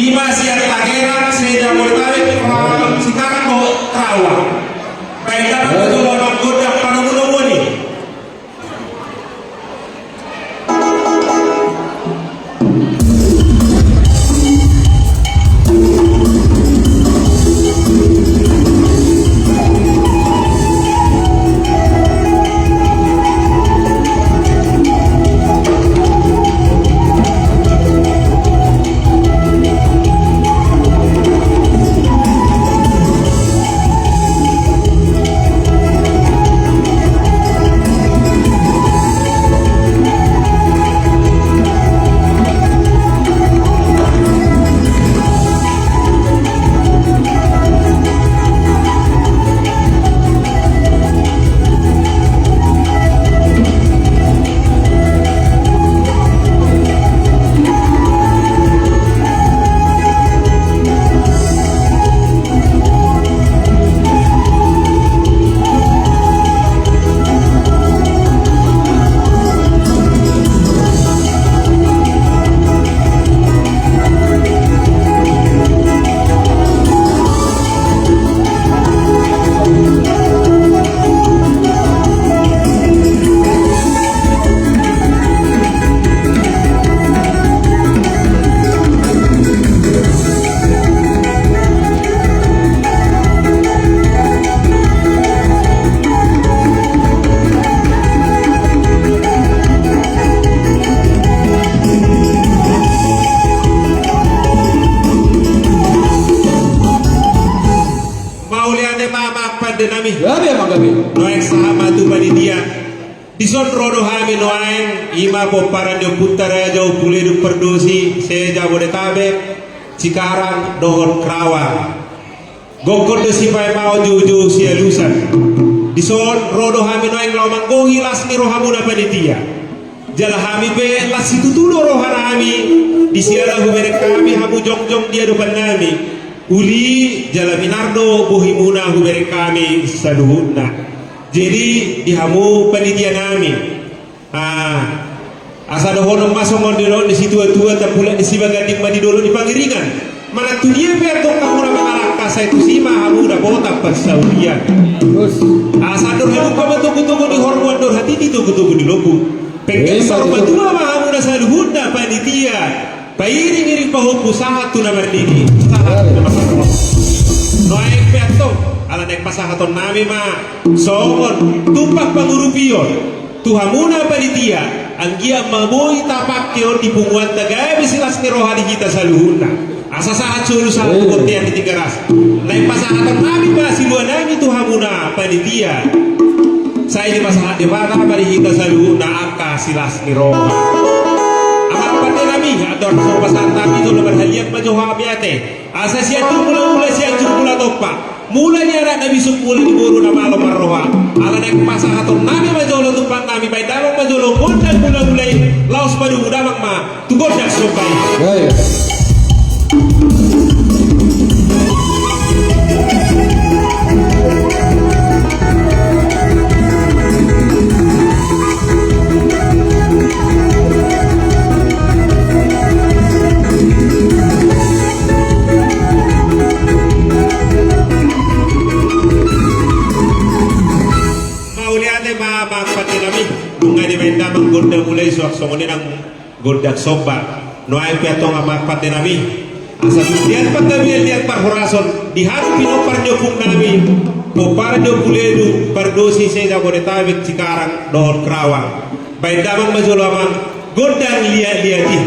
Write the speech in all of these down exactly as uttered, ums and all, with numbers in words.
Ima sian Tangerang, se-Jabodetabek, Cikarang dohot Karawang. Baen damang ma jolo gondang panomunomuon i. Mauliate ma amang pande nami. Gabe, amang, gabe. Nuaeng sahat ma tu panitia. Dison ro do hami nuaeng, ima pomparan ni ompunta Raja Ompu Leduk Pardosi, se-Jabodetabek, Cikarang dohot Karawang. Gokhon do sipaempaon, joujou sialusan. Dison ro do hami nuaeng laho manggohi las ni rohamuna panitia. Jala hami pe las situtu do rohanami, di siala hubereng hami hamu jongjong di adopan nami. Uli jala minar do bohimuna hubereng hami saluhutna. Jadi di hamu panitia nami, ah, asa dohonon ma songon nidok ni situatua, tambulak ni sibaganding ma di dolok ni pangiringan. Manang tu dia pe antong hamuna mangalangka, sai tusi ma hamu dapotan parsaulian. Asa andor halumpang ma togutogu ni horbo, andor hatiti togutogu ni lombu. Pengke saur matua ma hamuna saluhutna panitia. Pairingiring pahompu sahat tu na marnini, sahat tu na marnono. Nuaeng pe antong, ala naeng pasahatonnami ma songon tumpak pangurupion tu hamuna panitia, anggiat ma boi tapangke on di punguanta, gabe silas ni roha di hita saluhutna. Asa sahat solu, sahat tu bontean di Tigaras. Naeng pasahatonnami ma siluanami tu hamuna panitia. Sai dipasahat Debata ma di hita saluhutna angka silas ni roha. Amang pande nami, andor so pasahatonnami, jolo marhaliang ma jo hami ate. Asa Sianjur Mulamula, Sianjur Mulatompa, mula ni anak na bisuk, mula ni boru na malo marroha. Ala naeng pasahatonnami ma jolo tumpaknami, baen damang ma jolo gondang mulamula i, laos padomu damang ma tu gondang somba i. Baik. Mauliate ma amang pande nami, nunga dibaen damang gondang mulamula i, suang songon i nang gondang somba. Nuaeng pe antong amang pande nami, asa tu dia panggabean, dia parhorason di hami pinompar ni ompungnami, pomparan ni Ompu Leduk Pardosi, se-Jabodetabek, Cikarang dohot Karawang, baen damang ma jolo amang gondang liatliat i.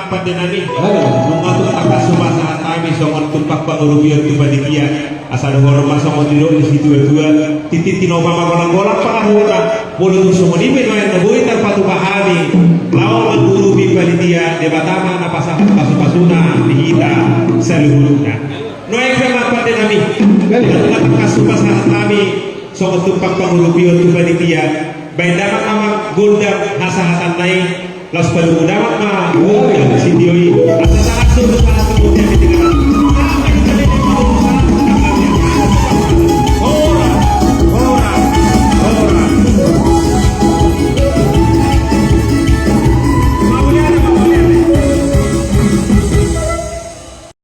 Pande nami, nunga tung tangkas hupasahat hami songon tumpak pangurupion tu panitia, asa dohonon ma songon nidok ni situatua, tintin tinopa ma golanggolang pangarahutna, molo tung songon i pe nuaeng na boi tarpatupa hami laho mangurupi panitia, Debata ma na pasahat pasupasuna di hita saluhutna. Nuaeng pe ma pande nami, nunga tung tangkas hupasahat hami songon tumpak pangurupion tu panitia, baen damang ma gondang hasahatanna i, laos padomu damang ma gondang sitio i. Asa sahat solu sahat tu panitia.